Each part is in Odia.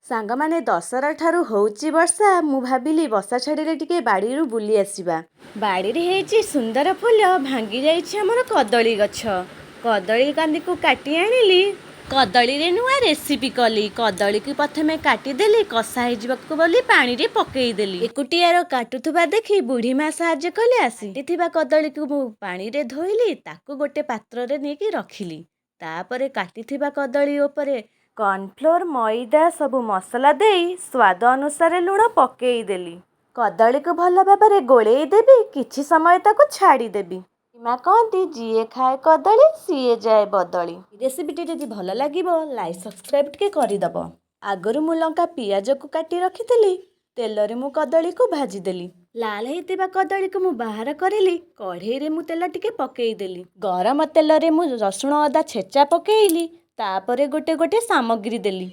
ସାଙ୍ଗମାନେ, ଦଶହରା ଠାରୁ ହେଉଛି ବର୍ଷା। ମୁଁ ଭାବିଲି ବର୍ଷା ଛାଡ଼ିଲେ ଟିକେ ବାଡ଼ିରୁ ବୁଲି ଆସିବା। ବାଡ଼ିରେ ହେଇଛି ସୁନ୍ଦର ଫୁଲ। ଭାଙ୍ଗି ଯାଇଛି ଆମର କଦଳୀ ଗଛ। କଦଳୀ କାନ୍ଦିକୁ କାଟି ଆଣିଲି। କଦଳୀରେ ନୂଆ ରେସିପି କଲି। କଦଳୀକୁ ପ୍ରଥମେ କାଟିଦେଲି, କଷା ହେଇଯିବାକୁ ବୋଲି ପାଣିରେ ପକେଇଦେଲି। ଏକୁଟିଆର କାଟୁଥିବା ଦେଖି ବୁଢ଼ୀ ମା ସାହାଯ୍ୟ କଲେ ଆସି। କାଟିଥିବା କଦଳୀକୁ ମୁଁ ପାଣିରେ ଧୋଇଲି, ତାକୁ ଗୋଟେ ପାତ୍ରରେ ନେଇକି ରଖିଲି। ତାପରେ କାଟିଥିବା କଦଳୀ ଉପରେ କର୍ଣ୍ଣଫ୍ଲୋର୍, ମଇଦା, ସବୁ ମସଲା ଦେଇ ସ୍ୱାଦ ଅନୁସାରେ ଲୁଣ ପକେଇଦେଲି। କଦଳୀକୁ ଭଲ ଭାବରେ ଗୋଳେଇ ଦେବି, କିଛି ସମୟ ତାକୁ ଛାଡ଼ିଦେବି। ମା କହନ୍ତି, ଯିଏ ଖାଏ କଦଳୀ ସିଏ ଯାଏ ବଦଳି। ରେସିପିଟି ଯଦି ଭଲ ଲାଗିବ, ଲାଇକ୍, ସବସ୍କ୍ରାଇବ୍ ଟିକେ କରିଦେବ। ଆଗରୁ ମୁଁ ଲଙ୍କା, ପିଆଜକୁ କାଟି ରଖିଥିଲି। ତେଲରେ ମୁଁ କଦଳୀକୁ ଭାଜିଦେଲି। ଲାଲ ହେଇଥିବା କଦଳୀକୁ ମୁଁ ବାହାର କରିଲି। କଢ଼େଇରେ ମୁଁ ତେଲ ଟିକେ ପକେଇଦେଲି। ଗରମ ତେଲରେ ମୁଁ ରସୁଣ ଅଦା ଛେଚା ପକେଇଲି। ତାପରେ ଗୋଟେ ଗୋଟେ ସାମଗ୍ରୀ ଦେଲି।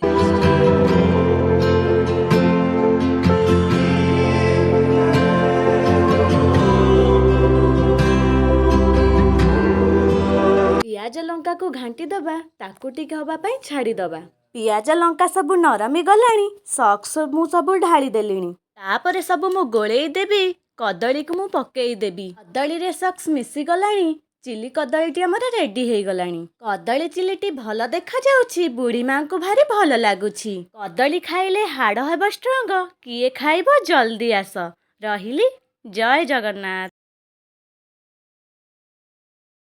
ପିଆଜ ଲଙ୍କାକୁ ଘାଣ୍ଟି ଦେବା, ତାକୁ ଟିକେ ହେବା ପାଇଁ ଛାଡ଼ିଦେବା। ପିଆଜ ଲଙ୍କା ସବୁ ନରମି ଗଲାଣି। ସକ୍ସ ମୁଁ ସବୁ ଢାଳି ଦେଲିଣି। ତାପରେ ସବୁ ମୁଁ ଗୋଳେଇ ଦେବି। କଦଳୀକୁ ମୁଁ ପକେଇ ଦେବି। କଦଳୀରେ ସକ୍ସ ମିଶିଗଲାଣି। ଚିଲି କଦଳୀଟି ଆମର ରେଡି ହେଇଗଲାଣି। କଦଳୀ ଚିଲିଟି ଭଲ ଦେଖାଯାଉଛି। ବୁଢ଼ୀ ମାଙ୍କୁ ଭାରି ଭଲ ଲାଗୁଛି। କଦଳୀ ଖାଇଲେ ହାଡ଼ ହେବ ଷ୍ଟ୍ରଙ୍ଗ। କିଏ ଖାଇବ, ଜଲ୍ଦି ଆସ। ରହିଲି, ଜୟ ଜଗନ୍ନାଥ।